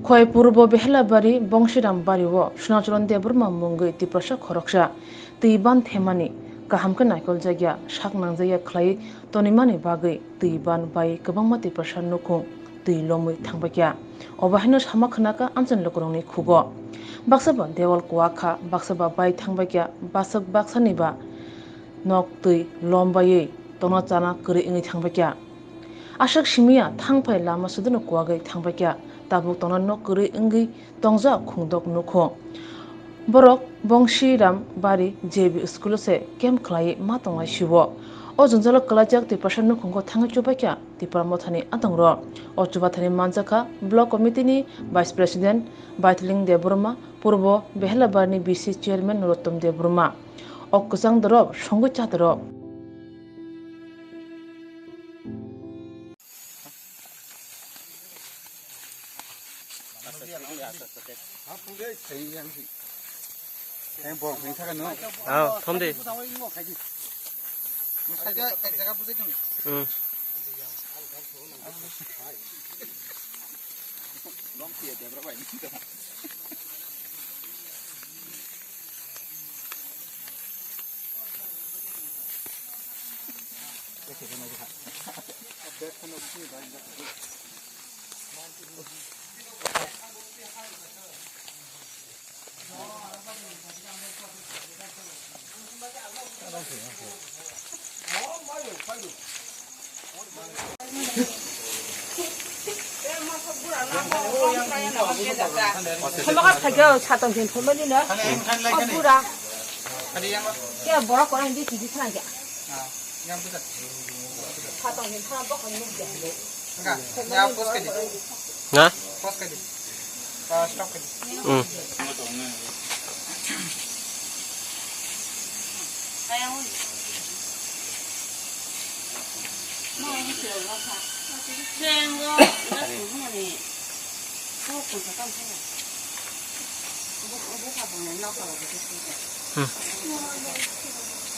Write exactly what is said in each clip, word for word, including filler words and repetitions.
Khwai Purbo Behelabari Bongshiram Bari o Sunachran Debbarma mungwi Tiprasa khoroksa twi ban themani kaham khe naikoljak ya sak nangjak ya khlai tonimani bagwi twi ban bai kwbangma Tiprasa nukhung twi lomwi thangbaikha. Obo haino sama khwnakha amchaini lukurokni khugo. Baksa ba dewal kuwak kha, baksa ba bai thangbaikha, baksa baksani ba nok twi lombaiwi tongna chana kwrwi wngwi thangbaikha. Aswk simiya thangphai lama suduno kuwagwi thangbaikha, tabuk tongna nok kwrwi wngwi tongjak khungdok nukho. Borok Bongshiram Bari J B school o se camp khlaiwi ma tonglai sio. O jwngjalo kwlaijak Tiprasa nukhungo thangwi chubaikha Tipra Mothani adongrok. O chubathani manjakha Block Committee ni Vice President Baitling Debbarma, Purbo Behelabarni B C Chairman Nurottom Debbarma. O kwchang dorok songwi cha dorok. Ah, thom de. Hmm. Thomaka phaikhe o satong khe thomani no. O bura. Ke borok kono hindi kiji thang khe. Satong khe thang bokol nuk de. Na? Hmm. Hmm.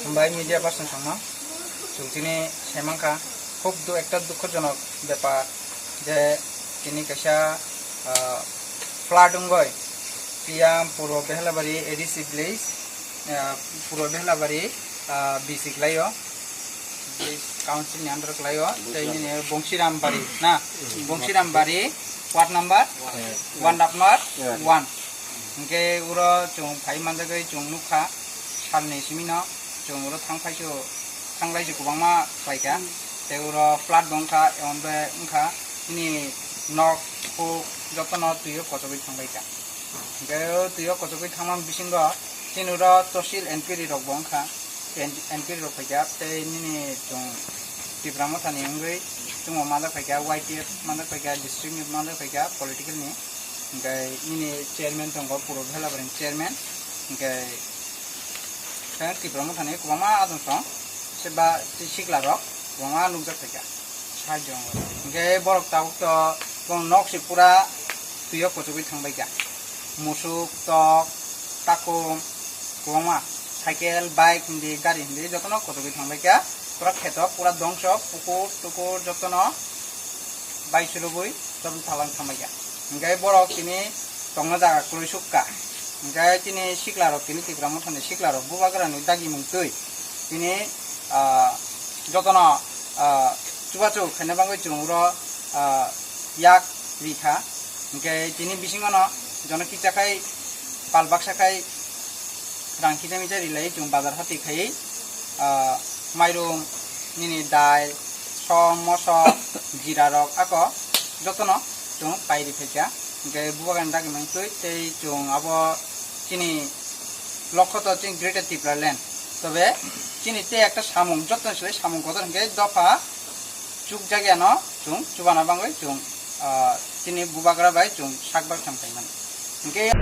Hambai media person songno, chwng chini saimankha, khub du-, ekta dukhojonok bepar je tini kaisa, ah, flood wngoi, Tiyang Purbo Behelabari A D C village, ah, Purbo Behelabari, ah, B C kwlaio, village council ni under kwlaio, tei nini Bongshiram Bari na, Bongshiram Bari, ward number one, number one. Hingke uro chwng phai manjagoi chwng nukha, salni simino chwng uro thang phaisu, thang laisi kwbangma khlaikha, tei uro flood bo wngkha, emon bai wngkha, chini nok, huk jotono twi o kochogwi thang laikha. Hingke o twi o kochogwi thangma bisingo chini uro tosil enquiry rok bo wngkha, en-, enquiry rok phaikha, tei nini chwng Tipra Mothani wngwi chwngbo manjak phaikha, Y T F manjak phaikha, district ni manjak phaikha, political ni, hingke nini chairman tongo, Purbo Belabarni chairman, hingke Tei Tipra Mothani kwbangma adong song, se ba tei sikla rok kwbangma nukjak phaikha, sahajyo wngwi. Hingke borok tabuk to bong nok se pura twi o kochogwi thangbaikha. Musuk, tok, takum, kwbangma cycle, bike hindi, gari hindi jotono kochogwi thangbaikha. Pura kheto, pura dongso, pukur tukur jotono bai sulugwi jotono thalang thangbaikha. Hingke borok tini tongna jaga kwrwi sukha. Hingke chini sikla rok, chini Tipra Mothani sikla rok bubagrani dagimung twi chini, ah, jotono, ah, chubachu khaina bagwi chwng uro, ah, yak rikha. Hingke chini bisingono jono kicha khai pal baksa khai rang kicha micha rilai chwng bazar hati khai, ah, mairum, nini dal, som, moso, jira rok ako jotono chwng pai riphaikha. Hingke bubagrani dagimung twi tei chwng abo chini lokho to chini Greater Tipraland. Tobe chini tei ekta samung, jottoni se samung kotor hingke dopha chukjak yano chwng chubana bagwi chwng, ah, chini bubagra bai chwng sakbak sam khaimani. Hingke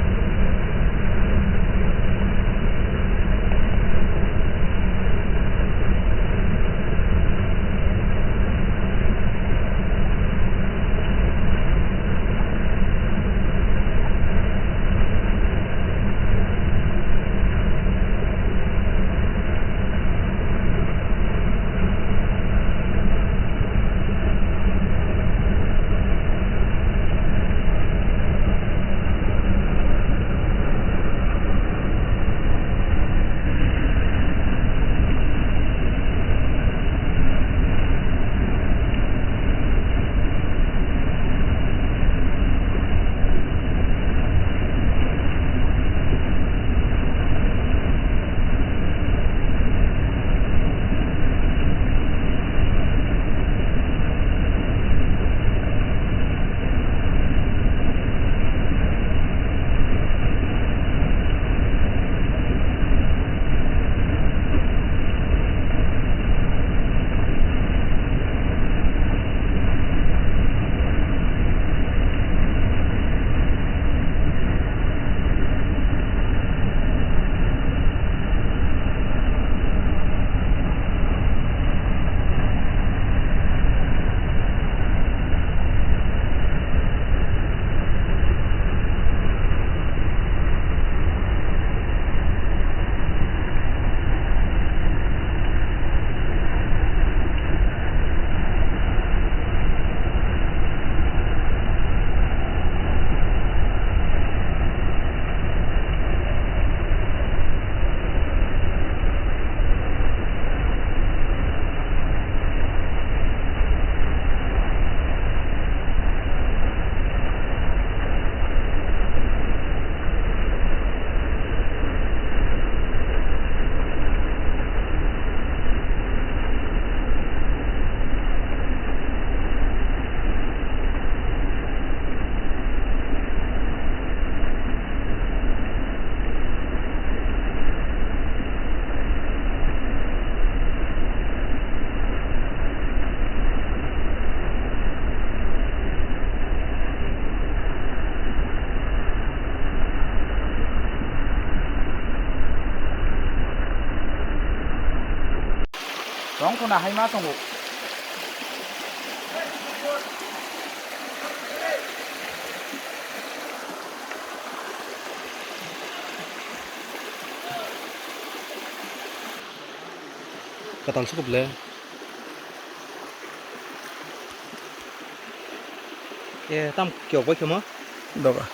Khuna hai ma tongo. Katal sukup le. Ke tam kyok bai khemo? Doga.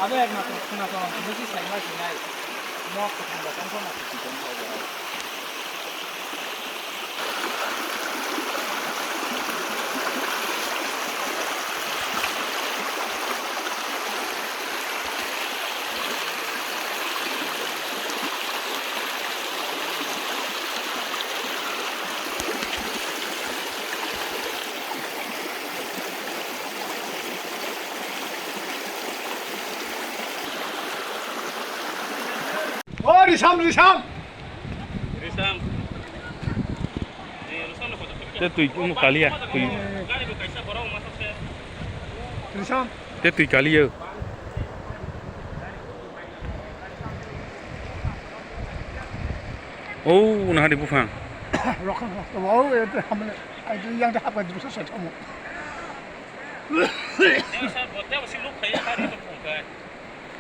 Abo ekmatro khuna tong, bisi saima sinai. Mok kwthang rok wngkha na kwthwi tong kha o borok. O Risam, Risam. Risam. Te twi omo kaliya, twi. Risam. Te twi kaliya. Oh, nahari buphang. Rokhang rokhang. Oh, ete hamle. Ai yang de hapka drusa sa tamo.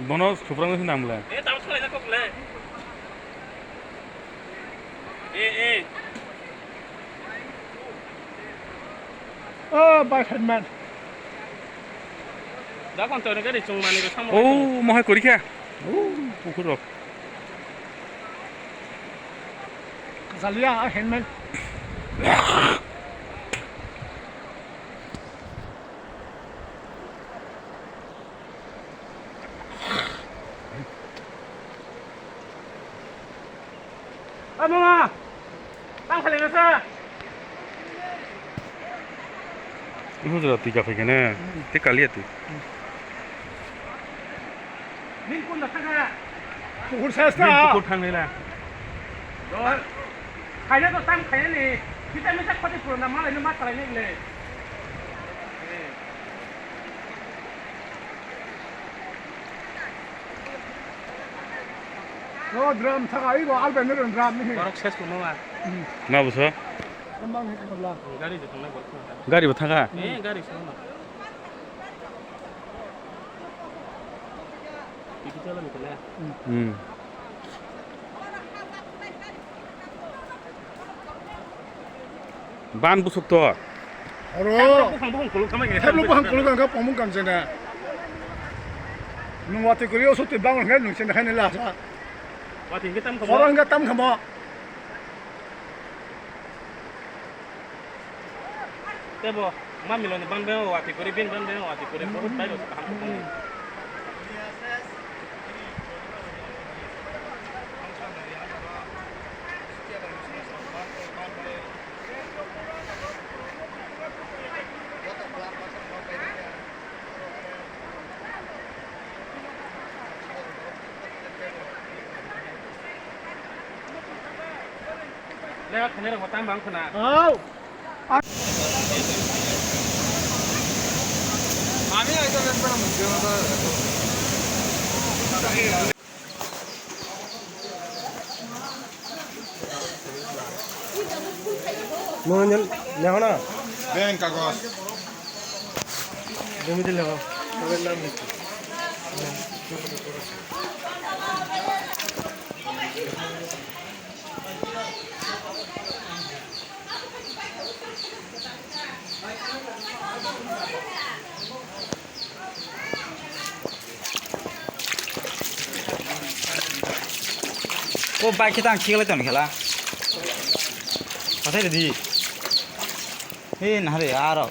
Bono suprang se namle. Oh, bai headman. Da kon to gari chung mani ro samo. Oh, mohai kori kha. Oh, pukur rok. Jalia headman. Amanga, tang khalai nasa. Ibu jora twi kaphai kene, tei kaliya twi. Ning kun da thangkha. Pukur sesta. Ning pukur thangnai la. Khaina to tam khaina ni. Kita misa khoti purana malai ni ma khalai ni le. No drum thaka, ibo albe nero drum ni. Borok ses kuno ma. Ma buso? Amang ni kabla. Gari de tongna borok. Gari bo thaka? Eh, gari song ma. Tiki chala ni kala. Hmm. Ban busuk to. Oro. Bukhang bukhang kuluk kama gini. Heblo bukhang kuluk kama pomung kam jena. Nung wati kuri oso twi bang ngai nung chen hai la sa. Wati hingke tam kamo. Oro hingke tam kamo. Tebo, ma miloni ban bai wati kuri bin ban bai wati kuri. Borok bai rok kaham kamo. Lewa khene rok tam bang khna. Au. Ami aja len para mujhe. Mohanjan, লেখো না। ব্যাংক কাগজ। জমিতে লেখো। সবার নাম লেখো। O bike kita ang khiklai tong khela. Pathai di. He na re aro.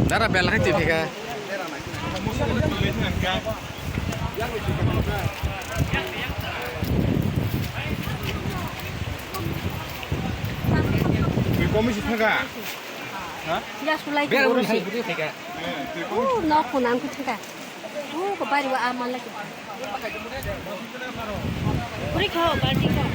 Dara bel hai twi phika. Komi si thaka. Gas kulai. Bel hai twi phika. Oh, nok kunang twi phika. Oh, ko bari wa amal lagi. Puri khao, balti khao.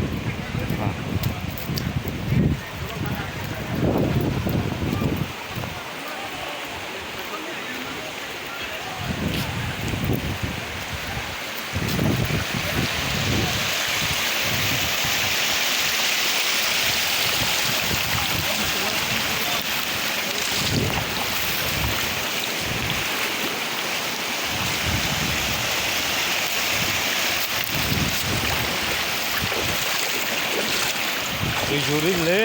Twi juri le.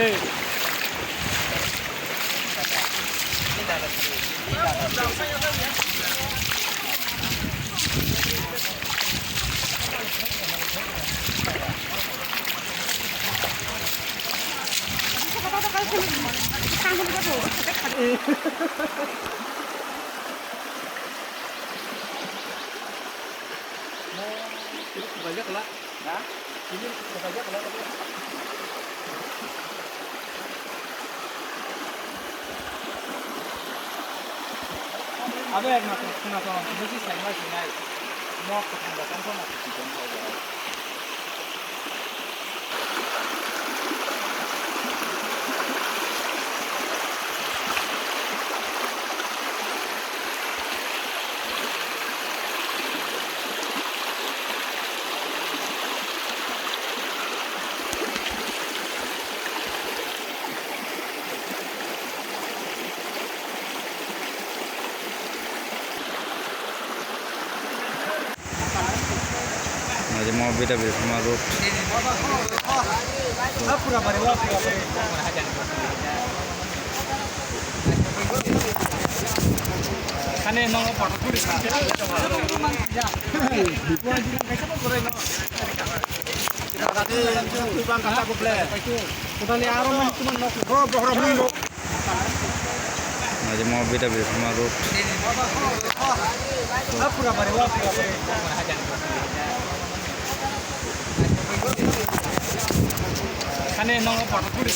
Abo ek master khuna to bisi sai ma sinai. Nok khum da kan to na khum ko. Naji mo bida bil sama road. Kane no photo tuli. Naji mo bida bil sama road. Kane no photo tuli.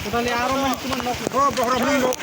Totally aro mani tuman nok. Bro, bohrok ni nok.